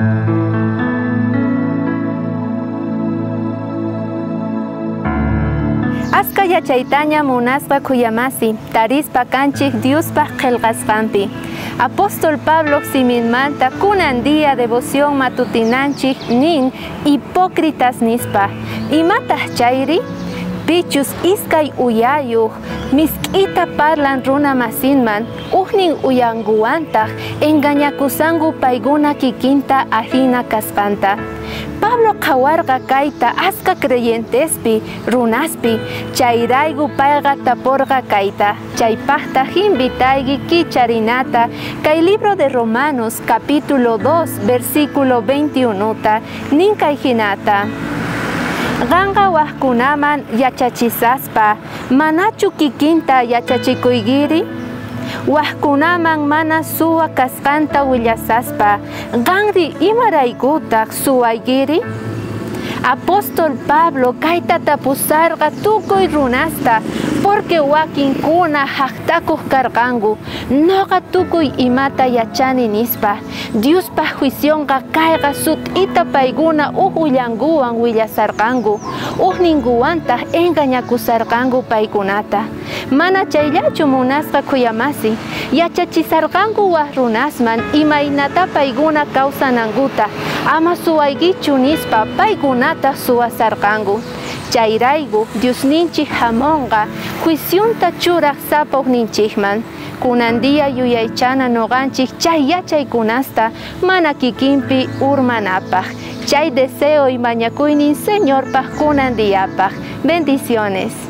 Aska yachaytaña munasqa khuyamasi, tarispa kanchik Diospaj qhelqasqanpi. Apóstol Pablo siminmanta kunan día devoción matutinanchik nin hipócritas nispa. Imataq chayri? Pichus iskay uyayuq misk'ita parlan runa masinman, ujnin uyanguwantaq engañakusanku paykuna kikinta ajina kasqanta. Pablo qhawarqa kayta aska creyentespi, runaspi, chayrayku payqa taporqa kayta. Chaypaqtaq invitayki kicharinata kay libro de Romanos capítulo 2 versículo 21ta nin kay hinata. Qanqa wajkunaman yachachisaspa, manachu kikinta yachachikuykiri? Wajkunaman mana suwa kasqanta willasaspa, qanri imaraykutaq suwaykiri? Apóstol Pablo kayta tapusarqa tukuy runasta, porque wakinkuna jaqtakuq karqanku, noqa tukuy imata yachani nispa. Diospaj juicionqa kayqa sut'ita paykuna uj willankuwan willasarqanku, ujninkuwantaq engañakusarqanku paykunata. Mana chayllachu munasqa khuyamasi, yachachisarqanku waj runasman imaynata paykuna kawsanankuta, ama suwaykichu nispa paykunata suwasarqanku. Chayrayku Diosninchik hamonqa juicionta churaj sapa ujninchikman. Kunan día yuyaychana noqanchik chay yachaykunasta mana kikinpi urmanapaj. Chay deseo y mañakuynin Señorpaj kunan diyapaj. Bendiciones.